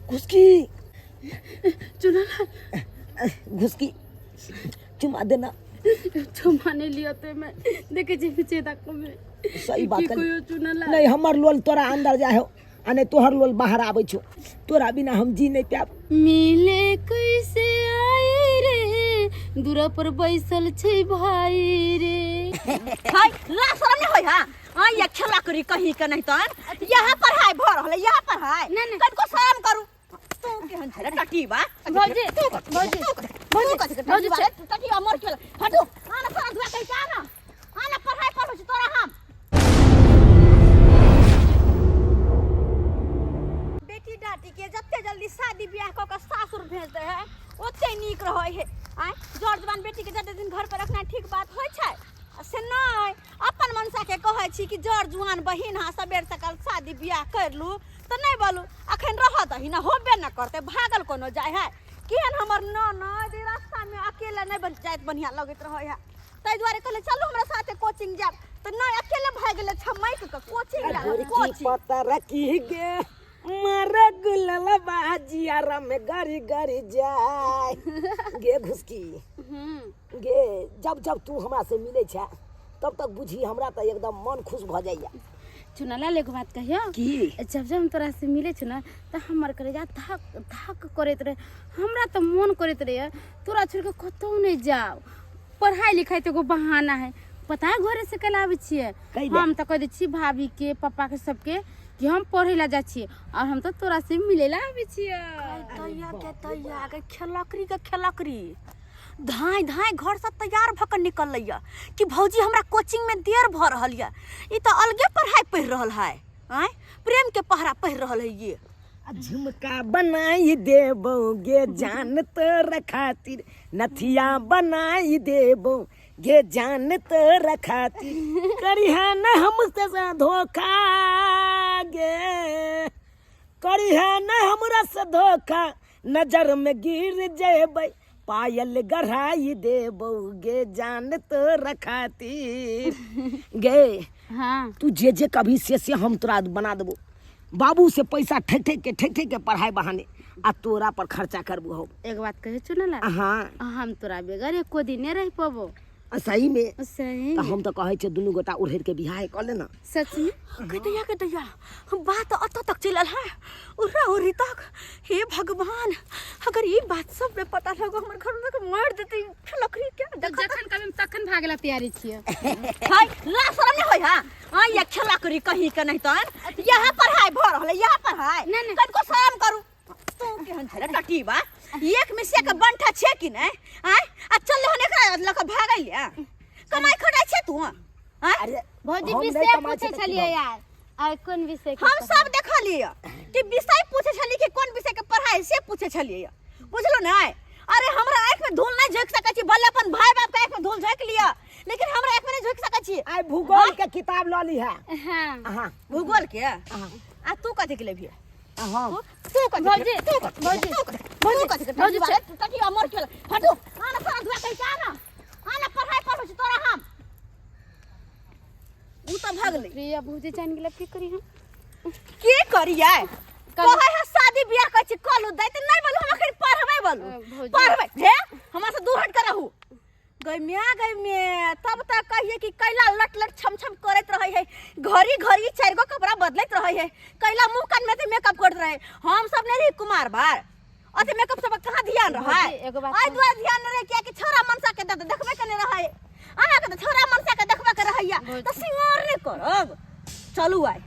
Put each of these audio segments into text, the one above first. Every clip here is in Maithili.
घुसकी। चुना। घुसकी, चुमा देना। चुमा नहीं लियो तो मैं देखे छी पीछे तक में। सही बात की कहली। कहियो चुनला? नहीं, हमर लोल तोरा अंदर जाए हो आ नहीं तोहर लोल बाहर आबै छौ। तोरा बिना हम जी नहीं पायब। मिले कैसे आए रे, दूरा पर बैसल छै भाई रे। हाय, ला शरम नहीं होय। हां हां, ये खेला करी कहीं के नहीं तन यहाँ पढ़ाई भ रहल है, यहाँ पढ़ाई। नहीं, नहीं। कनको शरम करू। तू केहन छै रे टटीबा? भौजी, तू कथी- भौजी, तू कथी- तू कथी के भौजी, टटीबा रे? तू टटीबा मर गेल। हटू, आना तोरा धुआ कहि के आना, आना पढ़ाई पढ़बै छी तोरा हम। बेटी डाटी के जते जल्दी शादी बियाह कऽ के सासुर भेज दे है ओते नीक रहै है। आँय, जर जवान बेटी के जते दिन घर पर रखना ठीक बात होइ छै आ से नहि अपन मनसा के कहै छी कि जर जुआन बहिन हा सबेर सकल शादी बियाह कर लू तऽ नहि बोलू अखन रह दही ना, होबे न करते। भागल कोनो जाय है? केहन हमर ननद रास्ता में अकेले नहि बन जाइत बढ़िया लगैत रहै है, ताहि दुआरे कहले चलू हमरा साथे कोचिंग जायब तऽ नहि, अकेले भागि गेलै छमैक कऽ कोचिंग जायब। गोरकी कोचिंग पता रखी गे, मर गुलल बाजियारा में गरी गरी जाय गे घुसकी। गे, जब जब तू हमरा से मिले छै तब तक बुझी हमरा तऽ एकदम मन खुश भऽ जाइया। चुनला, एगो बात कहियो? की? जब जब हम तोरा से मिले छु ना तऽ हमर कलेजा धक धक करैत रहे। हमरा तऽ मन करैत रहे तोरा छोड़ के कतहु नहि जाओ। पढ़ाई लिखाई तऽ एगो बहाना है। पता है घरे से कल आबै छियै? कैला? हम तऽ कह दै छी भाभी के, पापा के, सबके कि हम पढ़े ला जाइ छियै और हम तऽ तोरा से मिले ला आबै छियै। तैया के तैया के खेलकरी के खेलकरी धाँय धाँय घर से तैयार भऽ कऽ निकलैया कि भौजी हमरा कोचिंग में देर भऽ रहल यऽ। ई तऽ अलगे पढ़ाई पढ़ि रहल है। आँय, प्रेम के पहरा पढ़ि रहल है ये। आ झुमका बनाई देबो गे जान तोरा खातिर, नथिया बनाई देबो गे जान तोरा खातिर, करिहा न हमसे से धोखा गे, करिहा न हमरा से धोखा, नजर में गिर जेबै, पायल गढ़ाई देबो गे जान तोरा खातिर गे। हाँ। तू जे जे कभी से हम तोरा बना देबो। बाबू से पैसा ठक ठक के, ठक ठक के पढ़ाई बहाने आ तोरा पर खर्चा करबो हम। एगो बात कहे चुनला? हाँ। हम तोरा बगैर एको दिन नहीं रह पबो। आ सही में? सही। तऽ हम तऽ कहै छियै दुनू गोटा उड़ेर के बियाह कऽ ले ना। सच में? के दैया, के दैया, बात अतऽ तक चलल है, उर्रा उर्री तक। हे भगवान, अगर ई बात सब में पता लगो हमर घर में तो मार देते लकड़ी के। तऽ जखन कभी हम तखन भागला तैयारी छियै। हाय, ला शरम नहीं होय। हां हां, ये खेला करी कहीं के नहीं तन यहाँ पढ़ाई भ रहल है, यहाँ पढ़ाई। नहीं, नहीं। कनको शरम करू। तू केहन छै रे टटीबा? एक मिसिया के बंठा छै कि नहीं? आय, आ चल हन एकरा लऽ कऽ भागल या कमाई खटाइ छै तू? आय। अरे भौजी, हम नहि विषय कमाइ पूछे छियै तऽ की छलियै भऽ यार, आइ कोन विषय के हम पढ़ाई? सब देखलियै कि विषय पूछे छलियै कि कोन विषय के पढ़ाई से पूछे छलियै, बुझलो नहीं? अरे हमरा आँखि में धूल नहीं झोंकि सकै छी, भले अपन भाई बाप के आँखि में धूल झोंकि लिअ, लेकिन हमरा आँखि में नहीं झोंकि सकै छी। आइ भूगोल के किताब लऽ लीहे। हाँ। हाँ। भूगोल के? आ तू कथी के लेबही? हाँ। तू कथी के? भौजी, तू कथी? भौजी, तू कथी? तू कथी के? भौजी, टटीबा रे? टटीबा मर गेल। हटू, आना तोरा धुआ कहि के आना, आना पढ़ाई पढ़बै छी तोरा हम। उ तऽ भगलै। प्रिया भौजी जान गेल, की करी हम? की करियै? कहै है शादी बियाह कहै छी कलू दैत नहि बोलू, हम अखन पढ़बै बोलू। भौजी। पढ़बै हे, हमरा से दूर हट के रहू। गई म्या, गई मे, तब तक कहिए कि कैला लट लट छम छम करैत रहै है, घड़ी घड़ी चारि गो कपड़ा बदलैत रहै है, कैला मुंह कान में ते मेकअप करैत रहै। हम सब नहि रही कुमार बार, अते मेकअप सब कहाँ ध्यान रहै? भौजी, एगो बात एहि कहू। दुआरे ध्यान नहि रहै कियाकि छौड़ा मनसा के तऽ देखबे के नहि रहै। अहाँके तऽ छौड़ा मनसा के देखबे के रहैया भौजी। तऽ सिंगार नहि करब? चलू आइ,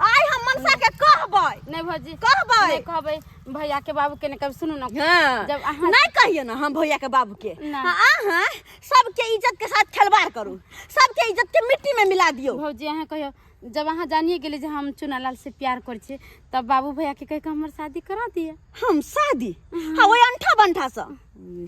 आइ हम मनसा के कहबै। नहीं भौजी। कहबै। नहीं कहबै भैया के बाबू के, नहीं कहबै। सुनू ना। हाँ। जब अहाँ नहीं कहिए ना हम भैया के बाबू के। ना। हाँ, अहाँ सबके इज्जत के साथ खिलवाड़ करू, सबके इज्जत के मिट्टी में मिला दियो। भौजी, अहाँ कहियो, जब अहाँ जानिए गेली जे हम चुनालाल से प्यार करै छियै तब बाबू भैया के कहि के हमर शादी करा दिअ। हम शादी? हाँ, ओहि अंठा बंठा से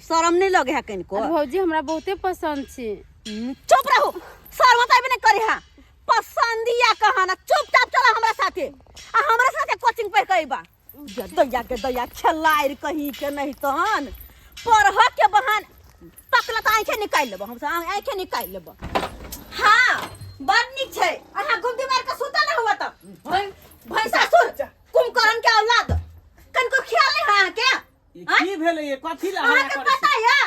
शरम नहीं लगे है कनिको? और भौजी, हमरा बहुते पसंद छै। चुप रहू, शर्म तऽ अयबे नहीं करे। हाँ, पसंदिया कहाना। चुपचाप चला हमरा साथे आ हमरा साथे कोचिंग पढ़ के अइबा। दैया के दैया, खेलाइर कहीं के नहीं तहन पढ़ के बहान तकला तऽ आँखे निकालि लेबो हम, आँखे निकालि लेबो। हाँ, बड़ नीक छै। अहाँ गुमती मारि के सुतल हुआ तऽ भैंसासुर कुंभकर्ण के औलाद कनको। की भेलै ये कथी ला हल्ला अहाँके करै छी पता यऽ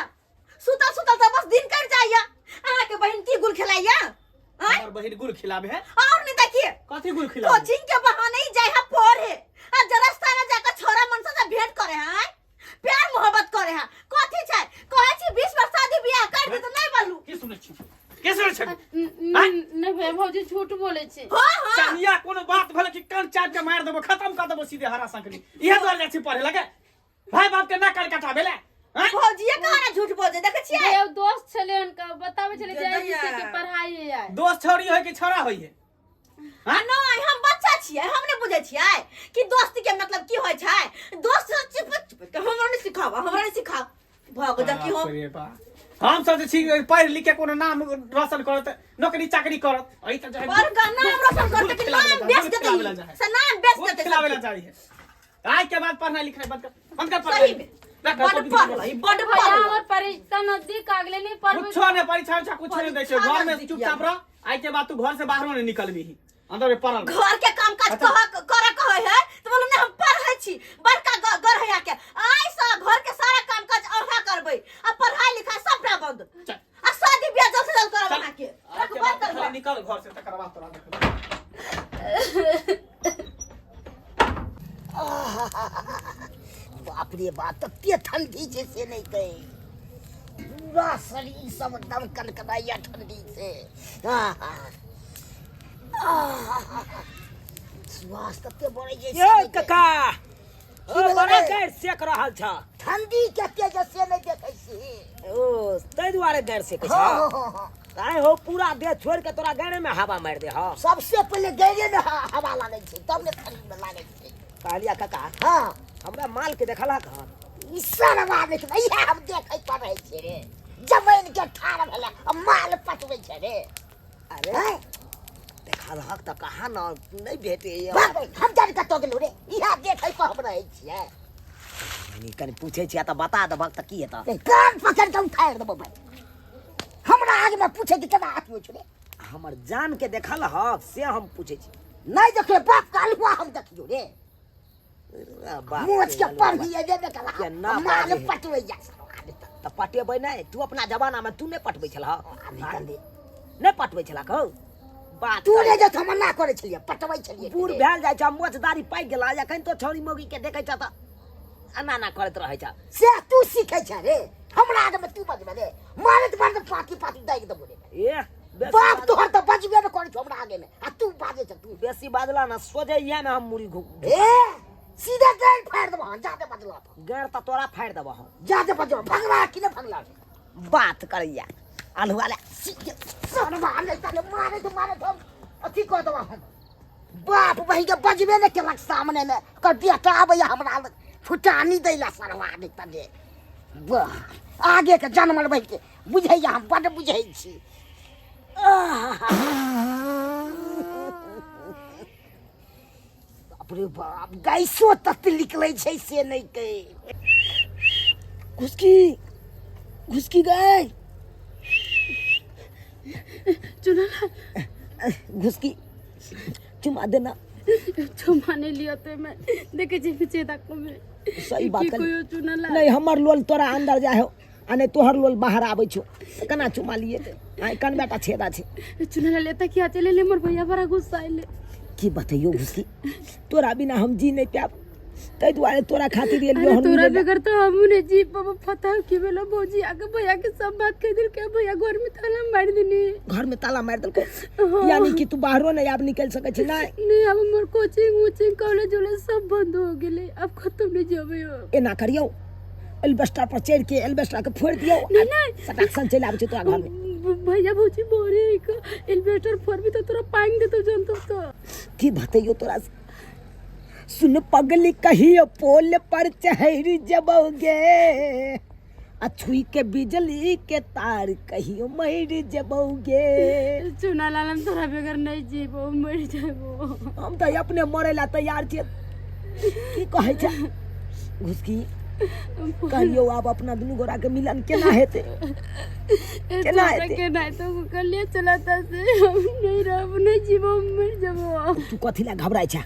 सुतल सुतल तऽ बस दिन कटि जाइया अहाँके बहिन की गुल खेलाइया आँय? हमर बहिन गुल खिलाबे है और नहीं देखिए कथी गुल खिलाबे कोचिंग के बहाने ही जाए है पढ़े आ जरा रास्ता में जाकर छोरा मनसा से भेंट करे है आँय? प्यार मोहब्बत करे है कथी छै कहै छी 20 वर्ष शादी बियाह कर दे तऽ नहीं बोलू की सुनै छी की सुनै छी आँय? नहीं भैया भौजी झूठ बोले छे हाँ हाँ चनिया कोनो बात भेलै कि कान चाट के मारि देबो खत्म कर देबो सीधे हरा संकली इहे दुआरे जाइ छी पढ़े लगे भाई बाप के ना कान कटाबे ले आँय? भौजीए कहा ना झूठ बोले देखै छियै भैया दोस्त छले हनका बतावे छले जाय दैया। से के पढ़ाई है दोस्त छौड़ी होय कि छौड़ा होय है आ नहीं हम बच्चा छियै हम नहीं बुझै छियै कि दोस्ती के मतलब की होइ छै दोस्त से चिप चिप के हमरा नहीं सिखाव हमरा नहीं सिखाव भग जा की हो बाप रे बाप। हम सब जे छी पढ़ लिख के कोनो नाम रोशन करत नौकरी चाकरी करत अई त जाय बड़का नाम रोशन करते कि नाम बेच देते से नाम बेच गुल देते खिलावे ला जाई है आइ के बाद पढ़नाइ लिखनाइ बंद कर बंद कर सही में रख बड पढ़ल बड भैया पढ़ल हमर परीक्षा नजदीक आ गेलै नहीं पढ़बै कुछो ने परीक्षा उरीक्षा कुछो नहीं दै छै परीक्षा घर में नजदीक चुपचाप रह आइ के बाद तू घर से बाहरो नहीं निकलबी अंदर में पड़ल रह। घर के काम काज कह करे कहे है तो बोलो नहीं हम पढ़ै छी बड़का घर है के आइ से घर के सारा काम काज अहाँ करबै आ पढ़ाई लिखाई सबटा बंद चल। आ शादी बियाह जल्द से जल्द करब चल। अहाँ के आइ के रख बाद बंद कर खाली निकल घर से तकर बाद तोरा देखबै बाप रे बाप तते ठंडी छै से नहि कही पूरा शरीर सब एकदम कनकनाइया ठंडी से आहा। आहा। श्वास तते बढ़ै छै से ये नहि कही। काका की ओ भेलै बड़ा रे? गैर सेक रहल छ ठंडी कते जे से नहि देखै छी ओ ताहि दुआरे गैर सेकै छ हँ, हँ, हँ, हँ। आइ हो पूरा देह छोड़ि के तोरा गैरे में हवा मारि दे हँ सबसे पहिले गैरे मे हवा लागै छै तब ने शरीर मे लागै छै कहलिया काका हँ हमरा माल के देखलक हन ई सरवा देखबै इएह हम देखै पर रहै छियै रे जमीन के ठाढ़ भेलै आ माल पटबै छै रे अरे हैं? देखलहक तऽ कहाँ न नहि भेटैए भाग भाग, हम जान कतऽ गेलहुँ रे इएह देखै पर हम रहै छियै कनी कनी पूछै छियै तऽ बता देबहक तऽ की हेतऽ ए, कान पकड़ के उठारि देबो भाई हमरा आगमे पूछै के केना हाथ होइ छौ रे हमर जान के देखल हक से हम पूछै छी नहि देखियो बाप के अलुआ हम देखियो रे बाप मोच रे, के अलुआ पढ़ी एबे ने कला केना माल बाजै है? पटबै जा सरवा रे तऽ पटेबै नहि तू अपना जमानामे तू नहि पटबै छलह निकल दे नहि पटबै छलह कहू बात तू करै नहि जे हम मना करै छलियै पटबै छलियै बूढ़ भेल जाइ छ मोच दाढ़ी पाकि गेला एखन तो छौड़ी मौगी के देखै छ तऽ एना एना करैत रहै छ से तू सीखै छ रे हमरा आगमे तू बजबे रे मारैत मारैत पाती पाती दागि देबो रे ए बेसी बाप बाज- तोहर तऽ बजबे ने करै छौ हमरा आगेमे आ तू बाजै छ तू बेसी बाजला ना सोझे इएह में हम मुड़ी घु ए सीधे गारि फाड़ि देबो हम जादे बजला तऽ गैर तऽ तोरा फाड़ि देबो हम जादे बजबो भगला कि नहि भगला रे बात करैया आलू वाला सीधे सरवा नहि तने मारैत मारैत हम अथी कऽ देबो हम बाप बहिन के बजबे नहि केलक सामने मे ओकर बेटा आबैया हमरा लग फुटानी दै ला सरवा नहि तने वाह आगे के जनमल बहिन के बुझैया हम बड्ड बुझै छी बाप रे बाप गैसो तत निकलै छै से नहि कहि घुसकी घुसकी गए चुना घुसकी चुमा देना चुमा नहीं लियो तो मैं देखे छी पीछे तक में सही बात की कहली। कोई चुना ला नहीं हमर लोल तोरा अंदर जाय हो आ नहीं तोहर लोल बाहर आबै छौ तऽ केना चुमा लिए आइ कन बेटा छेदा छै चुना ला लेता क्या चले ले मोर भैया बड़ा गुस्सा आइले की बतैयौ घुसकी तोरा बिना हम जी नहीं पायब ताहि दुआरे तोरा खातिर एलियो अरे हन तोरा मिलै लए। बगैर तो हम नहीं जी पाबो पता की भेलो भौजी आके भैया के सब बात कह दिल के भैया घर में ताला मार देनी घर में ताला मारि देलको यानी कि तू बाहरो नहीं आब निकलि सकै छी नहीं नहीं अब मोर कोचिंग वोचिंग कॉलेज वॉलेज सब बंद हो गेले अब खत्म नहीं जेबे अब एना करियौ एल्बेस्टर पर चढ़ि के एल्बेस्टर के फोड़ि दियौ नहीं, नहीं। सटाक सन चलि आबै छै तोरा घर में भैया भौजी बोरे एक एलिवेटर फोड़ भी तो तोरा पानी देतो जनतो तो की बतैयौ तोरा से? सुन पगली कहियो पोल पर चढ़ जबोगे आ छुई के बिजली के तार कहियो मर जबोगे चुना लाल हम तोरा बगैर नहीं जीबो मर जाबो हम तऽ अपने मरै ला तैयार छियै की कहै छै घुसकी कहियो आब अपना दुनू गोरा के मिलन केना हेतै केना तोरा हेतै के नहीं तो कर लिए चलाता से हम नहीं रहबो नहीं जीबो मर जाबो तू कथी ला घबराइ छै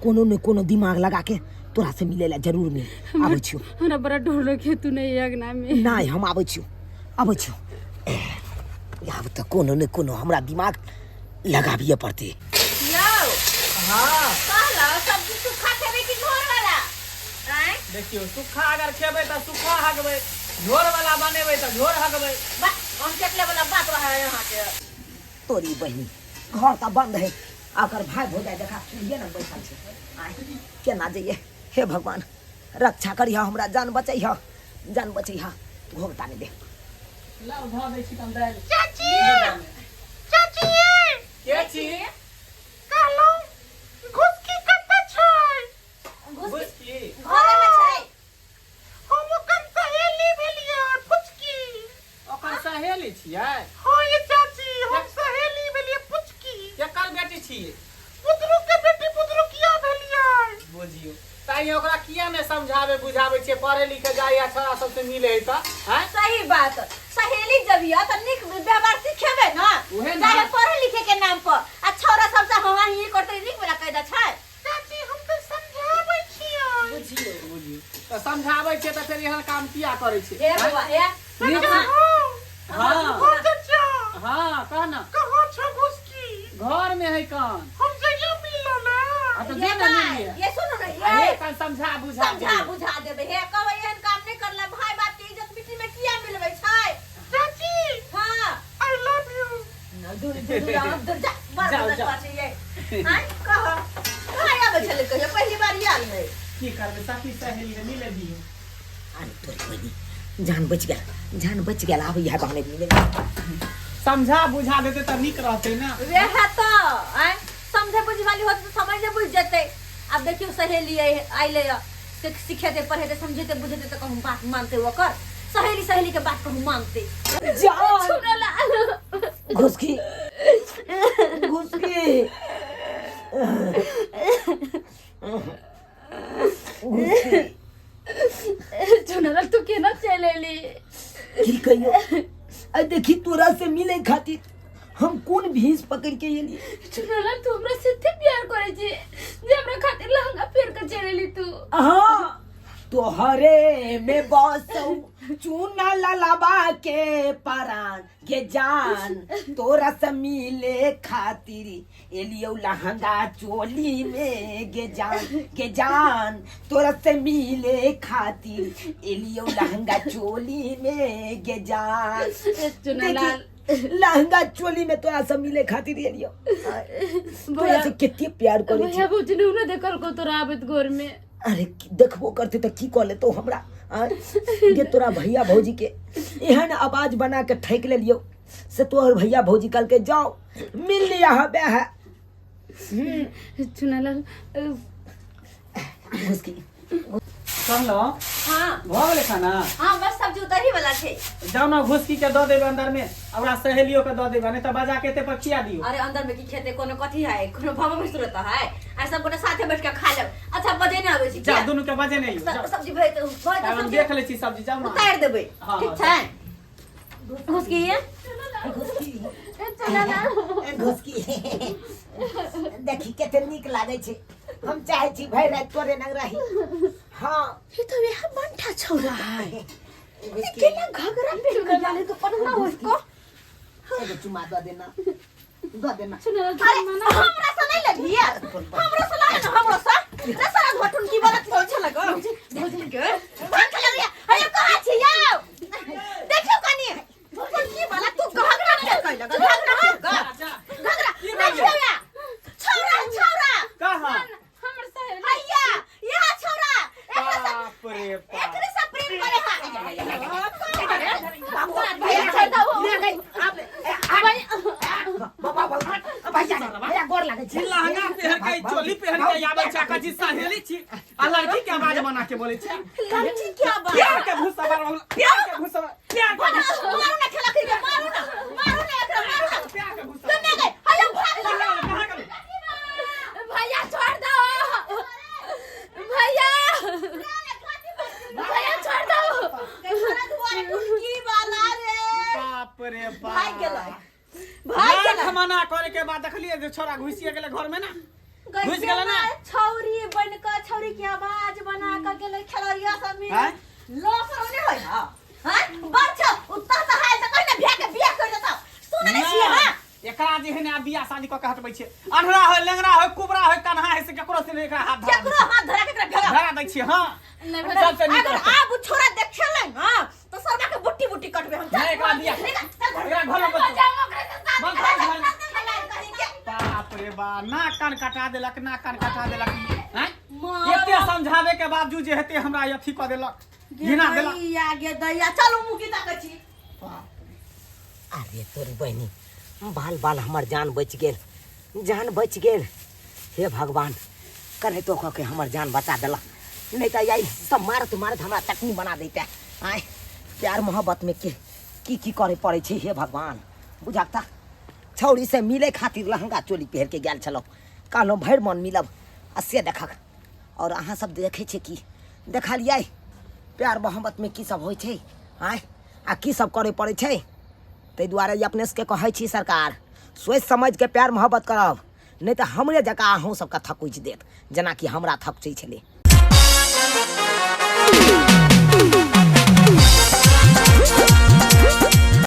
कोनो ने कोनो दिमाग लगा के तोरा से मिले ला जरूर मिल आबै छियो। हमरा बड़ा डर लगे तू नहीं अंगना में। नहीं, हम आबै छियो, आबै छियो। आब तऽ कोनो ने कोनो हमरा दिमाग लगाबिए पड़तै। यौ। हाँ। कहलौ सब्जी सूखा खेबै कि झोर वाला? आँय? देखियौ, सूखा अगर खेबै तऽ सूखा हगबै, झोर वाला बनेबै तऽ झोर हगबै। वाह, हम चटले वाला बात रहे है अहाँके। तोरी बहिनी, घर तऽ बंद है, आ ओकर भाय भौजाइ देखा चूल्हिए ने बैठल छै। आँय, केना जइए? हे भगवान, रक्षा करिह हमरा, जान बचैह, जान बचैह। घोघ तानि दे। लाउ, धऽ दै छी तम दालि। चाची, चाची। के छी? कहलहुँ घुसकी कतऽ छै? घुसकी घरे में छै। हम ओकर सहेली भेलियै, फुचकी। ओकर सहेली छियै? हाँ ये चाची, हम सहेली भेलियै पुचकी। केकर बेटी छियै? बुदरू के बेटी बुदरुकिया भेलियै। बुझियौ, ताहि ओकरा किया ने समझाबै बुझाबै छियै, पढ़े लिखे जाइए, छोड़ा सबसे मिले है तऽ आँय? सही बात, सहेली जब यऽ तऽ नीक व्यवहार सिखेबै ने। उहे ने। चाहे पढ़े लिखे के नाम पर आ छौड़ा सबसे हाँ हाँ ही करते, नीक वाला कायदा छै। चाची, हम तऽ समझाबै छियै। बुझियौ। बुझियौ, तऽ समझाबै छियै तऽ फेर एहन काम किया करै छै? हे बौआ, हे। नीक। हाँ। हाँ। चाचा। हाँ, कह ना। कहाँ छौ घुसकी? घर में है कान। हम जइयो मिलऽ ले। आ तऽ ये जे ने भाई, मिलिए। ये सुनू ने, आ ये हे कान समझा बुझा समझा दियौ। बुझा देबै। हे, कहबै एहन काम नहि करले, भाय बाप के इज्जत मिट्टी में किया मिलबै छै? चाची। हाँ। I love you. दूर दूर दूर आउ, दूर जा, बड़ जाओ, मदद जाओ। छै ये। आँय, कह कहाँ आबै छलै कहियो, पहिली बार आयल है। की करबै, सखी सहेली के मिले दियौ। अरे तोरी बहिनी, जान बच गेल, जान बच गेल। आब इएह बहाने मिले। समझा बुझा देते तऽ नीक रहतै ने। वएह तऽ, आँय, समझे बुझे वाली होतै तऽ समझे बुझि जेतै। आब देखियौ, सहेली अयलै हँ से सिखेतै पढ़ेतै समझेतै बुझेतै तऽ कहूँ बात मानतै ओकर? सहेली सहेली के बात कहूँ मानतै? जान घुसकी, घुसकी, घुसकी। चुनरल, तू केना चलि एली? की कहियो, आ देखी, तोरा से मिले खातिर हम कोन भीस पकड़ के एली। चुनरल, तू हमरा से एते प्यार करे छी जे हमरा खातिर लहंगा फेर के चलि एली तू? हाँ, तोहरे में बसौ चूना ललबा के परान के जान, तोरा से मिले खातिर एलियो लहंगा चोली में गे जान, गे जान, तोरा से मिले खातिर एलियो लहंगा चोली में गे जान। चुनालाल। देखी, लहंगा चोली में तोरा से मिले खातिर एलियो। तोरा से कितने प्यार करे छी। भैया भौजी ने उन्हें देखल को तोरा आबैत घर में? अरे, देखबो करते तऽ की कऽ लेतो हमरा? आँय? गे, तोरा भैया भौजी के एहन आवाज बना के ठकि लेलियौ से तोहर भैया भौजी कहलकै जाओ मिल लिया हबे है। चुनालाल। घुसकी। कहलहुँ। हाँ। भऽ गेलै खाना? हाँ, बस सब्जी उतरही वाला छै। जाउ ने, घुसकी के दऽ देबै अंदर में, आ ओकरा सहेलियो के दऽ देबै, नहीं तऽ बजा के एते पर खिया दियौ। अरे, अंदर में की खेते? कोनो कथी है, कोनो भाव में सुरत है? आ सब गोटे साथे बैठ के खा लेब। अच्छा, बजे ने आबै छी। जा, दुनू के बजे नहीं। जाउ। सब्जी भरि तऽ भरि तऽ हम सब्जी देख लै छी सब्जी, जाउ ने। उतारि देबै। हाँ, ठीक हाँ। छै, घुसकी। घुसकी। चुनालाल। घुसकी, देखी कते नीक लागै छै। हम चाहै छी भरि राति तोरे नग रही। हाँ। ये तो वह बंठा छौरा है। घुसकी। केना घघरा पहन के जाले तो पढ़ना हो इसको। एगो चुमा दऽ देना, दऽ देना। चुनालाल। अरे, हमरा से नहीं लगी, हमरो से लागे ना, हमरो से रे सारा घटुन की बोलत हो छल को के भाग चल गया। अरे, कहाँ छी यौ? देखियो कनी, की बोला तू? घघरा के कहलक घघरा के? जा। घघरा। की भेलै? देखियो या छौरा, छौरा। कहाँ? हमर सहेली। हैया, यहाँ छौरा एकरा से बाप रे बाप। एकरे से प्रेम करे। हां भैया, छोड़ दो। भैया, भैया, गोर लागै छी छी। लहंगा पहिर के, चोली पहिर के आबै छै, कथी सहेली छी, आ लड़की के आवाज बना के बोलै छै। लड़की क्या बात? प्यार के भूसा बार, प्यार के भूसा, प्यार के भूसा। मारू ना खेला के, मारू ना, मारू ना एकरा, मारू ना। प्यार के भूसा। कन्ने गए? हैया, भाग कहाँ लगा। गेलै, कहाँ गेलै? भैया, छोड़ दो भैया, भैया, छोड़ दो। की वाला रे? बाप रे बाप। भाग गेलै, भाग लाख गेलै। मना करे के बाद देखलिए जे छोरा घुसिए गेलै घर में ना। घुसि गेलै ना? छौरी बन के छौरी के आवाज बना के गेलै खेलरिया सब मिल आँय? लसर नहि होय ह हां बड़ छ उत्तर त हाल त कहि ने भ्या के बियाह कर देतौ सुनने नहि, छियै हां एकरा जे है ने आब बियाह शादी कऽ के हटबै छै अन्हरा होय लेंगड़ा होय कुबरा होय कन्हा होय से केकरो से नहि एकरा हाथ धरा दै केकरो हाथ धरा के एकरा छियै। भगा धरा दै छियै हँ नहि सबसे नीक अगर रहतै। आब उ छोरा देखेलै ना तो सरवा के बुट्टी बुट्टी कटबे हम नहि, एकरा बियाह निकल, चल घर। एकरा घर में बस बंद कर घर में। खेलाइ कहीं के। बाप रे बा ना कान कटा देलक ना कान कटा देलक हैं माँ। एते समझावे के बावजूद जे हेते हमरा अथी कऽ देलक घिना देलक दैया गे दैया चलू मुकी ताकै छी बाप अरे तोरी बहिनी बाल बाल हमर जान बचि गेल जान बचि गेल हे भगवान कन्हैतो कऽ के हमर जान बचा देलक नहि तऽ आई सब मारत मारत हमरा चटनी बना दैते आँय प्यार मोहब्बतमे के की की करे पड़ै छै हे भगवान बुझक तऽ छौड़ी से मिले खातिर लहंगा चोली पहिर के गेल छलहुँ कहलहुँ भरि मन मिलब आ से देखक आओर अहाँ सब देखै छियै की देखलियै प्यार मोहब्बतमे की सब होइ छै आँय आ की सब करे पड़ै छै ताहि दुआरे ई अपने सबके कहै छी सरकार सोचि समझिके प्यार मोहब्बत करब नहि तऽ हमरे जकाँ अहूँ सबके थकुचि देत जेनाकि हमरा थकुचै छलै।